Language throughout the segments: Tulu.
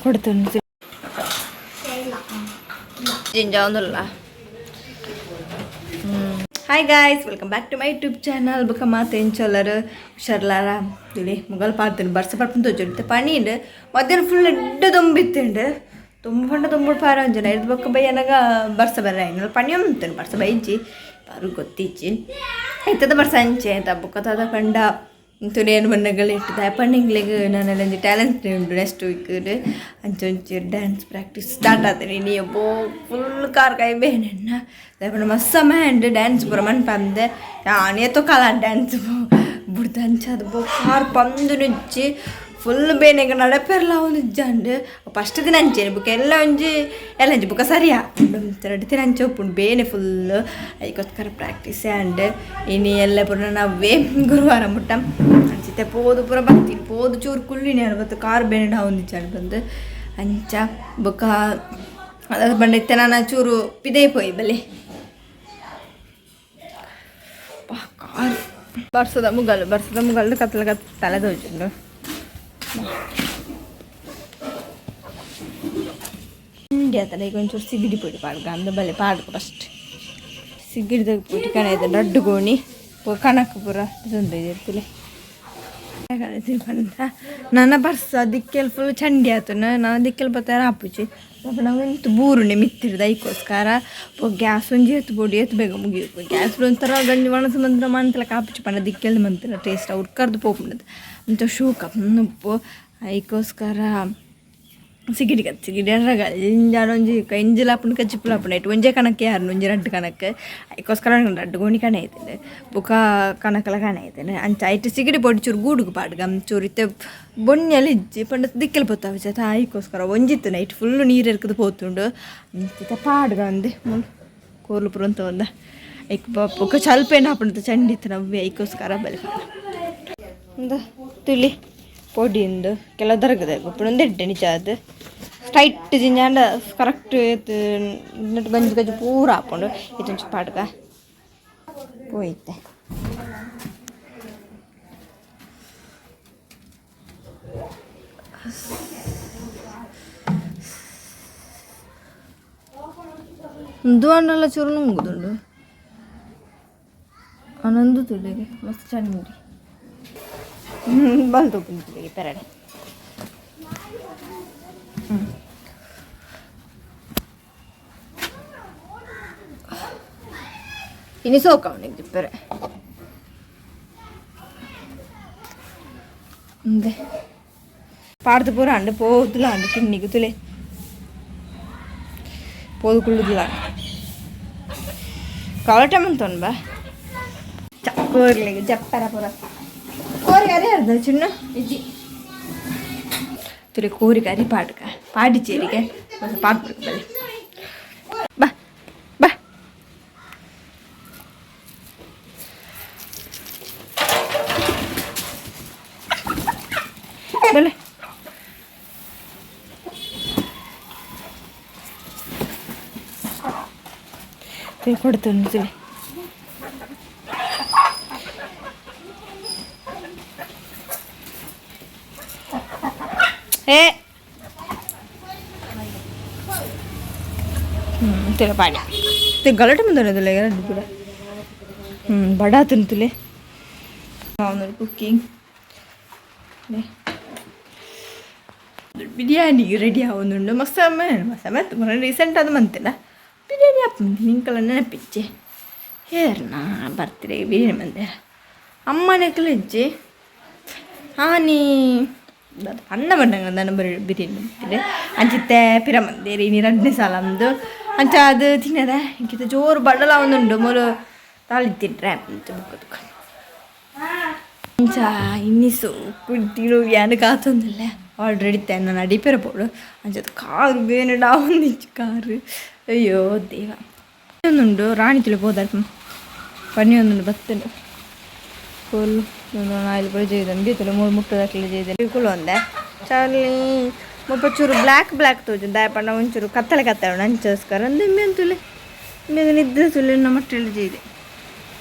ಕೊಡ್ತೇನೆ ಜಿಂಜಾವೊಂದುಲ್ಲ. Hi guys, welcome back to my YouTube channel. ಬೊಕ ಮಾತ ಎಂಚೊಲ್ಲರು, ಹುಷಾರ್ಲಾರ? ತಿಳಿ ಮುಗಲ್ ಪಾಡ್ತೀನಿ. ಬರ್ಸ ಪಡ್ಪುನ ತೋಜುಂಡು, ಪನಿ ಉಂಡು. ಮಧ್ಯಾಹ್ನ ಫುಲ್ ಎಡ್ಡೆ ದೊಂಬಿತ್ತುಂಡು. ದೊಂಬು ಪಂಡ ದೊಂಬುಡು ಪಾರ ಒಂಜನ ಇರ್ದ್ ಬೊಕ್ಕ ಬಯ್ಯನಗ ಬರ್ಸ ಬರ್ರ ಐನಲ್ ಪನಿ ಉಂತುಂಡು. ಬರ್ಸ ಬೈಜಿ, ಬಾರು ಗೊತ್ತಿಜ್ಜಿ. ಇತ್ತದ ಬರ್ಸ ಅಂಚೆ ಅಂತ ಬೊಕ್ಕ ದಾದ ಪಂಡ ತುನೇನು ಬಣ್ಣಗಳು ಇಟ್ಟದ ಪಂಡಿಂಗ್ಲೆಗ್ ನಾನೆಲ್ಲ ಟ್ಯಾಲೆಂಟ್ ಉಂಡು. ನೆಕ್ಸ್ಟ್ ವೀಕ್ ಅಂಚೆ ಒಂಚೂರು ಡ್ಯಾನ್ಸ್ ಪ್ರಾಕ್ಟೀಸ್ ಸ್ಟಾರ್ಟ್ ಆತನೆ. ನೀ ಒಬ್ಬ ಫುಲ್ ಕಾರ್ ಕೈ ಬೇನೆಣ್ಣ ಪಂಡ ಮಸ್ತ್ ಸಮಯ ಉಂಡು. ಡ್ಯಾನ್ಸ್ ಪೂರ ಮನ್ಪಂದೆ ಯಾನ್ ಏತೋ ಕಾಲ ಡ್ಯಾನ್ಸ್ ಬುಡ್ದು. ಅಂಚಾದ್ ಬೊಕ್ಕ ಕಾರ್ ಪಂದು ನುಜ್ಜಿ ಫುಲ್ ಬೇನೆಗ್ ನಡಪೆರ್ಲ ಇಜ್ಜಂಡ್. ಫಸ್ಟ್ ದಿನ ಅಂಚೆನೆ, ಬೊಕ್ಕ ಎಲ್ಲ ಒಂಜಿ ಎಲ್ಲ ಒಂಜಿ ಬೊಕ್ಕ ಸರಿ ಆಪುಂಡು. ರಡ್ಡ್ ದಿನ ಅಂಚೆ ಉಪ್ಪುಂಡು ಬೇನೆ ಫುಲ್. ಐಕೋಸ್ಕರ ಪ್ರಾಕ್ಟೀಸ್ ಆಂಡ್. ಇನಿ ಎಲ್ಲ ಪೂರ ನವ್ವೇ ಗುರುವಾರ ಮುಟ್ಟ ಅಂಚಿತ್ತೆ ಪೋದು ಪೂರ ಬತ್ತೀನಿ. ಪೋದು ಚೂರು ಕುಲ್ಲಿನಿ ಬತ್ತು ಕಾರ್ ಬೇನೆ ಡಾವೊಂದಿಜ್ಜಂಡ್ ಬಂದು. ಅಂಚ ಬೊಕ್ಕ ಅದಾದ ಪಂಡ ಇತ್ತೆ ನಾನು ಚೂರು ಪಿದೈ ಪೋಯಿ ಬಲೆ. ಕಾರ್ ಬರ್ಸದ ಮುಗಲ್, ಬರ್ಸದ ಮುಗಲ್ದು ಕತ್ತಲ ಕತ್ ತಲೆ ತೋಜುಂಡು. ಇಂಡಿಯಾ ಈಗ ಒಂಚೂರು ಸಿಗಡಿ ಪೊಡಿ ಪಾಡ್ಗ ಅಂದ ಬಲೆ ಪಾಡ್ಕ. ಫಸ್ಟ್ ಸಿಗಡಿದ ಪೊಡಿ ಕಣ ಇದೆ. ರಡ್ಡು ಗೋಣಿ ಕಣಕ್ ಪೂರ ಇರ್ತಲೆ ಪಂಡ ನನ್ನ ಬರ್ಸ ದಿಕ್ಕೆಲ್ ಫುಲ್ ಚಂಡಿ ಆತನ. ನಾನು ದಿಕ್ಕೆಲ್ ಬತ್ತಾರ ಆಪುಜಿ. ನಾವು ಬೂರುಂಡೆ ಮಿತ್ತಿರ್ದ. ಐಕೋಸ್ಕರ ಗ್ಯಾಸ್ ಒಂಜಿ ಎತ್ತು ಬೋಡಿ ಎತ್ತು ಬೇಗ ಮುಗಿಯು. ಗ್ಯಾಸ್ ಒಂಥರ ಗಂಜಿ ಒಣಸು ಮಂತ್ರ ಮಂತಲ ಕಾಪುಜಿ ಪಂಡ ದಿಕ್ಕೆಲ್ ಮಂತಿನ ಟೇಸ್ಟ್ ಉರ್ಕರ್ದು ಪೋಪುಂಡದು ಅಂಚ ಶೋಕ ಉಪ್ಪು. ಐಕೋಸ್ಕರ ಸಿಗಿಡಿ ಕತ್ ಸಿಗಿಡಿ ಎರ್ರಗ ಇಂಜಾಡ ಒಂಜಿ ಇಂಜಿಲ ಆಪುಂಡು, ಕಜ್ಜಿಪುಲ ಆಪುಂಡು. ಐಟ್ ಒಂಜೇ ಕಣಕ್ಕೆ ಯಾರು ಒಂಜಿ ರಡ್ಡ್ ಕಣಕ್. ಐಕೋಸ್ಕರ ರಡ್ಡ್ ಗೋಣಿ ಕಣ ಐತಂಡು, ಬೊಕ ಕಣಕಲ ಕಣ ಐತಂಡು. ಅಂಚ ಐಟ್ ಸಿಗಡಿ ಪೊಡಿ ಚೂರು ಗೂಡುಗು ಪಾಡ್ಗ. ಚೂರು ಇತ್ತೆ ಬೊಣ್ಯಲ ಇಜ್ಜಿ ಪಂಡ ದಿಕ್ಕೆಲ್ ಪೋತಾವ ಚ ಐಕೋಸ್ಕರ ಒಂಜಿತ್ತು ನೈಟ್ ಫುಲ್ ನೀರು ಎರ್ಕದು ಪೋತುಂಡು. ಅಂಚಿತ ಪಾಡ್ಗ ಅಂದೆ ಮುಲ್ ಕೋರ್ಲು ಪುರಂತ ಒಂದ ಐಕ್ ಬೊಕ ಚಲ್ಪೇನ ಆಪುಂಡು. ಚಂಡಿತ್ತು ನವ್ವೆ ಐಕೋಸ್ಕರ ಬಲೆ ಇಂದ ತುಲಿ ಪೊಡಿ ಉಂದು ಕೆಲವು ದರಗದ ಉಪ್ಪುಂಡು. ಎಡ್ಡೆ ನಿಜ ಅದು ಟೈಟ್ ಜಿಂಜಾಂಡ ಕರೆಕ್ಟ್ ನೆಟ್ ಗಂಜಿ ಗಂಜಿ ಪೂರ ಆಪುಂಡು. ಇತ್ತೊಂಚಿ ಪಾಡ್ಗ ಪೋಯಿತ್ತೆ. ಉಂದು ಆಂಡಲ ಚೂರು ನುಂಗುದುಂಡು ಆನಂದು ತುಲೆಗೆ ಮಸ್ತ್ ಚಂಡಿ ಬಲ್ತು ತುಲೆಗೆ ಪೆರಡೆ. ಇನಿ ಸೋಕ ಅವನಿಗೆ ಜಿಪ್ಪೆರೆ እንದೆ ಪಾಡ್ದು ಪೂರ ಅಂಡು ಪೋದುಲ ಅಂಡು ಕಿನ್ನಿಗೆ ತುಲೆ ಪೋದು ಕುಳ್ಳುದಿಲ್ಲ. ಕವಟ ಮಂತೊನ್ ಬಾ ಕೋರ್ಲಿಗೆ ಜಪ್ಪರ ಪೂರ ಕೋರಿ ಅರೆ ಅರ್ಧ ಚಿನ್ನ ಇಜ್ಜಿ ತುಲೆ ಕೋರಿ ಕರಿ ಪಾಡ್ಕ ಪಾಡಿಚೇರಿಗೆ ಪಾಡ್ಬಿಡ್ಕ ಬಲೆ ಬಾ ಬಾ ಬಲೆ. ಕೊಡ್ತೇನೆ ತುಲೆ. ಏ ತುಲೆ ಪಾಡಿ ಗಲಾಟೆ ಬಂದಲ್ಲ ಎರಡು ಕೂಡ. ಬಡ ತಿಂತುಲೆ ಕುಕ್ಕಿಂಗ್ ಬಿರಿಯಾನಿ ರೆಡಿ ಆವೊಂದುಂಡು. ಮಸ್ತ್ ಮಸ್ತ್ ರೀಸೆಂಟ್ ಅದು ಮಂತಿಲ್ಲ ಬಿರಿಯಾನಿ ಆಪುಂಡು. ನಿಂಕಲ ನೆನಪಿಜ್ಜೆ ಹೇರ್ನಾ ಬರ್ತ್ಡೇ ಬಿರಿಯಾನಿ ಮಂದೆ ಅಮ್ಮನೆಕ್ಲ ಇಜ್ಜಿ ಆನಿ ಅನ್ನ ಬಂಡಂಗ ದಾನ ಬಿರಿಯಾನಿ ಮಂತಿದೆ. ಅಂಚಿತ್ತೆ ಪಿರ ಮಂದೇರಿ ಇನಿ ರಡ್ಡನೇ ಸಾಲ ಅಂದು. ಅಂಚ ಅದು ತಿನ್ನರೆ ಇಂಕಿತ ಜೋರು ಬಡಲ ಒಂದುಂಡು ಮೂಲು ತಾಳಿ ತಿಂಟ್ರೆ ಅಂಚ ಬುಕ್ಕ ಅಂಚ ಇನ್ನಿಸು ಕುಡ್ತಿಡು ಯಾನ್ ಕಾತೊಂದುಲ್ಲೆ. ಆಲ್ರೆಡಿ ನಾನು ಅಡಿಪೆರ ಪೋಡು. ಅಂಚ ಕಾರು ಬೇನೆ ಡಾವೊಂದಿಜ್ಜಿ ಕಾರು. ಅಯ್ಯೋ ದೇವ, ಒಂದುಂಡು ರಾಣಿ ತುಳಿ ಪೋದಾರ್ ಪನ್ನಿ ಒಂದುಂಡು ಬತ್ತುಂಡು ಕೋಲು ನಾಯಿಲ್ ಪೂರ ಜೈದನ್ ಬೀತುಲು ಮೂರು ಮುಟ್ಟದಕ್ಲೆ ಜೈದನ್ ಕುಲು ಒಂದೆ. ಚಾರ್ಲಿ ಮುಲ್ಪ ಚೂರು ಬ್ಲ್ಯಾಕ್ ಬ್ಲ್ಯಾಕ್ ತೋಜುಂಡು. ದಾಯೆ ಪಂಡ ಒಂಚೂರು ಕತ್ತಲೆ ಕತ್ತಲೆ ಅಂಚೋಸ್ಕರ ಅಂದೆ. ತುಲೆ ಬೇಗ ನಿದ್ರೆ ತುಲೆ ನಮ್ಮ ಜೈದೆ.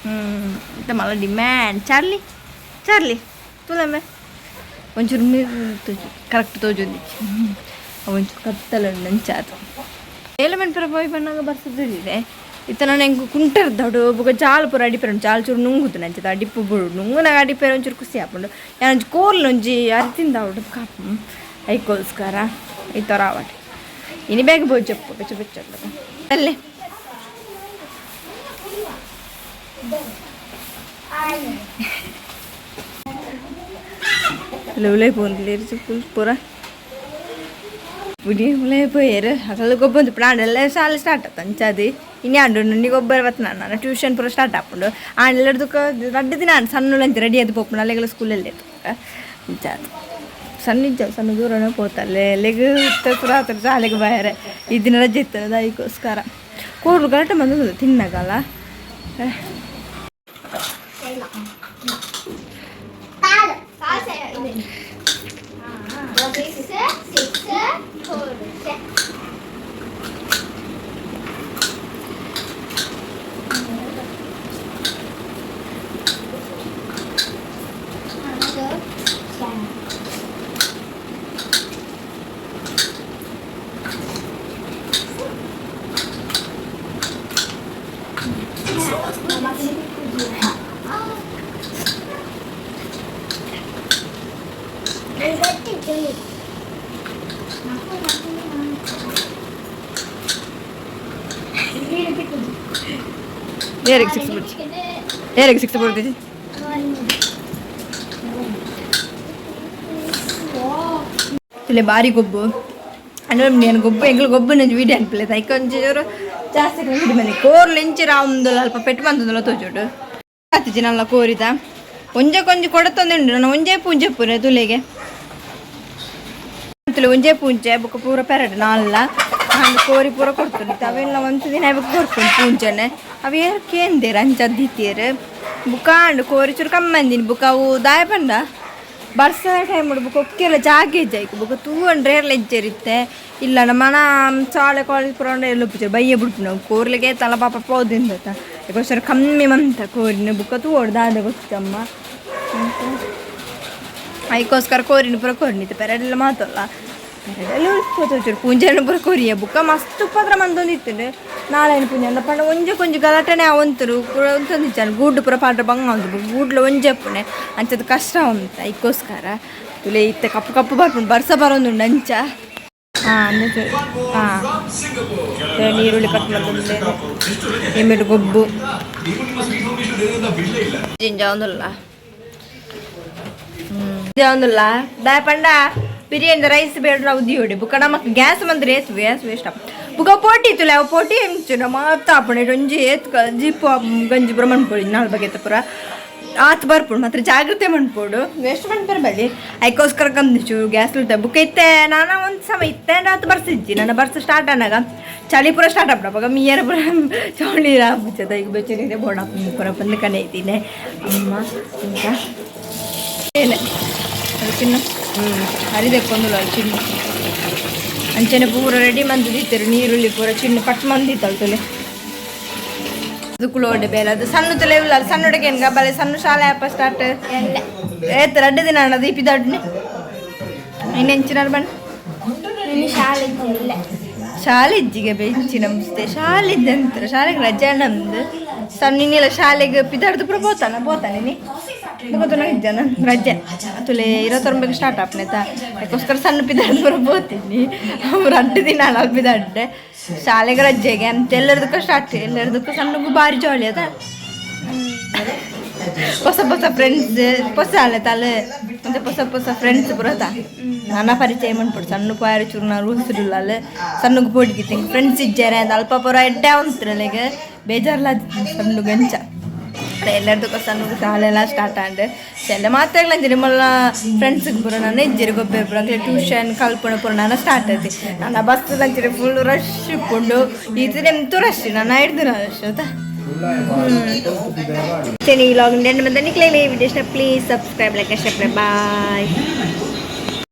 ಇತ್ತ ಮಲ್ಲ ಡಿಮ್ಯಾಂಡ್. ಚಾರ್ಲಿ ಚಾರ್ಲಿ ತುಲಮ್ಮೆ ಒಂಚೂರು ನೀರು ತೋಜು ಕರೆಕ್ಟ್ ತೋಜೊಂದಿಜ್ಜಿ. ಅವಂಚು ಕತ್ತಲು ನಂಚಾದು ಏಲಮೆನ್ ಪುರ ಪೋಯಿ ಪನ್ನಾಗ ಬರ್ಸದಿದೆ ಇತ್ತ ನಾನು ಎಂಕ್ ಕುಂಟರ್ದಡು ಬೊಕ ಜಾಲ್ ಪೂರ ಅಡಿಪೆರೆ ಜಾಲ್ ಚೂರು ನುಂಗುದು ನಂಚದ ಅಡಿಪು ಬುಡು ನುಂಗುನಾಗ ಅಡಿಪೆರೆ ಒಂಚೂರು ಖುಷಿ ಆಪುಂಡು ಯಾನೊಂಜಿ ಕೋರ್ಲು ಒಂಜಿ ಅರಿ ಕಾಪು ಐಕೋಸ್ಕರ ಈ ಥರ ಆವಡ್ ಇನಿ ಬೇಗ ಬೋಜಪ್ಪು ಬೆಚ್ಚ ಬೆಚ್ಚ ಅಲ್ಲೇ ಉಲೈ ಪೋಂದು ಫುಲ್ ಪೂರ ಪುಡಿ ಉಲೈ ಪೋಯೆರ್ ಅಕಲ್ ಗೊಬ್ಬೊಂದು ಪ್ರಾಣೆಲ್ಲ ಶಾಲೆ ಸ್ಟಾರ್ಟ್ ಆತ ಅಂಚಾದ್ ಇನಿ ಆಂಡ್ ನುಣ್ಣಿ ಗೊಬ್ಬರ ಬತ್ತ ನಾನು ಟ್ಯೂಷನ್ ಪೂರ ಸ್ಟಾರ್ಟ್ ಆಪುಂಡು ಆಂಡ ರಡ್ಡ್ ದಿನ ಆಂಡ್ ಸಣ್ಣ ಅಂಚ ರೆಡಿ ಆದ್ ಪೋಪುಂಡು ಅಲ್ಲೆಗಳ ಸ್ಕೂಲಲ್ಲಿ ಅಂಚಾದ್ ಸಣ್ಣ ಇಜ್ಜ ಸಣ್ಣ ದೂರನೇ ಪೋತಲ್ಲೆ ಲೆಗ್ ಪೂರ ಆತರ್ ಶಾಲೆಗೆ ಬಾಯರೆ ಈ ದಿನ ರಜೆ ಇತ್ತದ ಅದಕ್ಕೋಸ್ಕರ ಕೋರ್ಲು ಗಲಾಟೆ ಬಂದದ್ದು ತಿನ್ನಗಲ್ಲ. ಏರಿಗೆ ಸಿಕ್ಸ್ ಬಿಡ್ತಿ, ಏರಿಗೆ ಸಿಕ್ಸ್ ಬಿಡ್ತಿದ್ದಿ. ಇಲ್ಲಿ ಬಾರಿ ಗೊಬ್ಬು ಅಂದ್ರೆ నేను ಗೊಬ್ಬು ಎಂಗ್ಲು ಗೊಬ್ಬು ನಂಜಿ ವೀಡಿಯೋ ಅನ್ಪಿಲ್ಲ ಐಕ್ ಒಂಚೂರು ಜಾಸ್ತಿ ವೀಡಿಯೋ ಮನೆ ಕೋರ್ಲು ಇಂಚಿ ರಾਉਂದುಲ್ಲ ಅಲ್ಪ ಪೆಟ್ಟು ಬಂದದಲ್ಲ ತೋಜುಡು ಆತಿಜಿ ನಲ್ಲ ಕೋರಿದ ಒಂಜೆ ಕೊಂಜಿ ಕೊಡತೊಂದುಂಡು ನನ್ನ ಒಂಜೇ ಪೂಂಜೆ ಪೂರ ತುಲೆಗೆ ತುಲೆ ಒಂಜೇ ಪೂಂಜೆ ಬೊಕ ಪೂರ ಪೆರಡು ನಾಲ್ಲ ಆಂಡ್ ಕೋರಿ ಪೂರ ಕೊಡ್ತುಂಡು ಅವೆಲ್ಲ ಒಂತು ದಿನ ಬೊಕ ಕೊಡ್ತುಂಡು ಪೂಂಜನೆ ಅವು ಏರ್ ಕೇಂದೇರು ಅಂಚ ದಿತ್ತೀರು ಬುಕ್ಕ ಆಂಡ್ ಕೋರಿ ಚೂರು ಕಮ್ಮಂದಿನಿ ಬುಕ್ಕ ಅವು ದಾಯ ಪಂಡ ಬರ್ಸ ಟೈಮ್ ಬುಕ್ಕ ಒಕ್ಕೆಲ್ಲ ಜಾಗೆ ಇಜ್ಜಾಯ್ಕು ಬುಕ್ಕ ತೂವಂಡ್ರೆ ಏರ್ಲ ಇಜ್ಜರಿತ್ತೆ ಇಲ್ಲ ನಮ್ಮನ ಶಾಲೆ ಕಾಲೇಜ್ ಪೂರ ಎಲ್ಲ ಒಪ್ಪುಜೆರ್ ಬಯ್ಯ ಬುಡ್ಪುನ ಕೋರ್ಲಿಗೆ ತಲ ಪಾಪ ಪೋದಿಂದತ ಅದಕ್ಕೋಸ್ಕರ ಕಮ್ಮಿ ಮಂತ ಕೋರಿನ ಬುಕ್ಕ ತೂವೊಡು ದಾದ ಗೊತ್ತಮ್ಮ ಅದಕ್ಕೋಸ್ಕರ ಕೋರಿನ ಪೂರ ಕೋರಿನಿತ್ತು ಪೆರಡೆಲ್ಲ ಮಾತಲ್ಲ ಪೆರಡೆಲ್ಲ ಉಳಿಪೋತು ಪೂಂಜೆನ ಪೂರ ಕೋರಿಯ ಬುಕ್ಕ ಮಸ್ತ್ ಉಪದ್ರ ಮಂದೊಂದಿತ್ತು ನಾಳೆನ ಪೂಂಜೆ ಪಂಡ ಒಂಜೆ ಕೊಂಜಿ ಗಲಾಟೆನೆ ಅವಂತರು ಪೂರ ಒಂತೊಂದಿಜ್ಜಾನ ಗೂಡು ಪೂರ ಪಾಡ್ರ ಬಂಗ ಉಂಟು ಗೂಡ್ಲ ಒಂಜೆ ಅಪ್ಪುನೆ ಅಂಚದ ಕಷ್ಟ ಉಂಟು ಅದಕ್ಕೋಸ್ಕರ ತುಲೆ ಇತ್ತೆ ಕಪ್ಪು ಕಪ್ಪು ಬರ್ಪುಂಡು ಬರ್ಸ ಬರೋದುಂಡು ಅಂಚ. ಹಾಂ ಹಾಂ ನೀರುಳ್ಳಿ ಕಟ್ ಮಂತೊಂದು ಎಮ್ಮೆಟ್ ಗೊಬ್ಬು ಜಿಂಜ ಒಂದುಲ್ಲ ಒಂದುಲ್ಲ ದಾಯ ಪಂಡ ಬಿರಿಯಾನಿ ರೈಸ್ ಬೇಡ ಉದ್ದಿಯೋಡಿ ಬುಕ್ಕ ನಮಕ್ ಗ್ಯಾಸ್ ಮಂತ್ರ ಏತ್ ಗ್ಯಾಸ್ ವೇಸ್ಟ್ ಬುಕ್ಕ ಪೋಟಿ ಇತ್ತುಲೆ ಅವು ಪೋಟಿ ಎಂಚಿನ ಮಾತ ಆಪುಂಡು ಒಂಜಿ ಏತ್ ಜಿಪ್ಪು ಗಂಜಿ ಪೂರ ಮನ್ಪೊಡು ನಾಲ್ ಬಗೆತ ಪೂರ ಆತ್ ಬರ್ಪುಂಡು ಮಾತ್ರ ಜಾಗ್ರತೆ ಮನ್ಪೊಡು ವೇಸ್ಟ್ ಮನ್ಪೆರೆ ಬಲ್ಲಿ ಐಕೋಸ್ಕರ ಕಮ್ಮಿ ಗ್ಯಾಸ್ ಉಲ್ತ ಬುಕ್ಕ ಇತ್ತೆ ನಾನು ಒಂದು ಸಮಯ ಇತ್ತೆ ಆತು ಬರ್ಸಿಜ್ಜಿ ನನ್ನ ಬರ್ಸ ಸ್ಟಾರ್ಟ್ ಆನಾಗ ಚಳಿ ಪೂರ ಸ್ಟಾರ್ಟ್ ಆಪುಂಡು ಅವಾಗ ಮೀಯರ ಪೂರ ಚೌಳಿ ಆಪುಜದ ಈಗ ಬೆಚ್ಚಗಿದೆ ಬೋಡ ಪೂರ ಬಂದು ಕನೆ ಇದ್ದೀನಿ ಅಮ್ಮ ಅಂತ ಏನೆ ಅದು ಚಿನ್ನ ಹರಿದಕ್ಕೊಂದುಲ್ಲ ಚಿನ್ನ ಅಂಚನೆ ಪೂರ ರೆಡಿ ಮಂದಿತ್ತಿರು ನೀರುಳ್ಳಿ ಪೂರ ಚಿನ್ನ ಕಟ್ ಮಂದಿತ್ತಲ್ಲ ತುಲೆ ಅದು ಬೇಲೆ ಅದು ಸಣ್ಣ ತುಲೆ ಇಲ್ಲ ಅದು ಸಣ್ಣ ಹುಡುಗ ಬಲೆ ಸಣ್ಣ ಶಾಲೆ ಅಪ್ಪ ಸ್ಟಾರ್ಟ್ ಏತ್ ರಡ್ಡು ದಿನ ಅಣ್ಣ ದೀಪಿ ದೊಡ್ಡ ಇನ್ನೆಂಚಿನ ಬಣ್ಣ ಶಾಲೆ ಶಾಲೆ ಇಜ್ಜಿಗೆ ಬೆಂಚಿ ನಮಸ್ತೆ ಶಾಲೆ ಇದ್ದಂತರ ಶಾಲೆಗೆ ರಜೆ ನಮ್ದು ಸಣ್ಣ ಇನ್ನೆಲ್ಲ ಶಾಲೆಗೆ ಪಿದಾಡ್ದು ಪೂರ ಪೋತಾನ ಪೋತಾನೆ ನೀ ಗೊತ್ತನ ಇದ್ದಾನ ರಜೆ ತುಲೆ ಇರೋ ತರಬೇಕು ಸ್ಟಾರ್ಟ್ ಆಪ್ನೆತ ಅದಕ್ಕೋಸ್ಕರ ಸಣ್ಣ ಪಿದಾಡ್ದು ಪೂರ ಪೋತೀನಿ ಅವ್ರು ಅಡ್ಡು ದಿನ ಅಲ್ಲ ಪಿದಾಡ್ಡೆ ಶಾಲೆಗೆ ರಜೆಗೆ ಅಂತ ಎಲ್ಲರದಕ್ಕೂ ಸ್ಟಾರ್ಟ್ ಎಲ್ಲರದಕ್ಕೂ ಸಣ್ಣಗೂ ಭಾರಿ ಜಾಲಿ ಅದ ಹೊಸ ಹೊಸ ಫ್ರೆಂಡ್ಸ್ ಹೊಸ ಅಲ್ಲ ತಲೆ ಮತ್ತೆ ಹೊಸ ಹೊಸ ಫ್ರೆಂಡ್ಸ್ ಪೂರ ನಾನಾ ಪರಿಚಯ ಮನ್ಪುಡು ಸಣ್ಣ ಪಾಯರು ಚೂರು ನಾನು ರೂಲ್ಸ್ ಅಲ್ಲ ಸಣ್ಣಗೆ ಪೋಡಿಗಿತ್ತು ಫ್ರೆಂಡ್ಸ್ ಇಜ್ಜಾರೆ ಅಂತ ಅಲ್ಪ ಪೂರ ಎಡ್ಡೆ ಉಂಟು ಬೇಜಾರ್ಲ ಸಣ್ಣ ಗಂಚ ಎಲ್ಲರದಕ್ಕೂ ಸಣ್ಣ ಶಾಲೆ ಎಲ್ಲ ಸ್ಟಾರ್ಟ್ ಆಂಡ್ ಎಲ್ಲ ಮಾತಾಗ್ಲಂಜಿ ನಿಮ್ಮಲ್ಲ ಫ್ರೆಂಡ್ಸ್ಗೆ ಪೂರ ನಾನು ಇಜ್ಜಿರಿ ಗೊಬ್ಬರ ಪೂರ ಟ್ಯೂಷನ್ ಕಲ್ಪಣ ಪೂರ ನಾನು ಸ್ಟಾರ್ಟ್ ಆಯ್ತು ನನ್ನ ಬಸ್ ಲಂಚಿರಿ ಫುಲ್ ರಶ್ ಇಪ್ಪುಂಡು ಇದು ಎಂತೂ ರಶ್ ನಾನು ಹಿಡ್ದು ರಶ್ ಆಯ್ತಾ. ಈ ವ್ಲಾಗ್ ಎಂಡ್ ಬಂದ ನಿಕ್ಲೆ video please subscribe, like, share. Bye.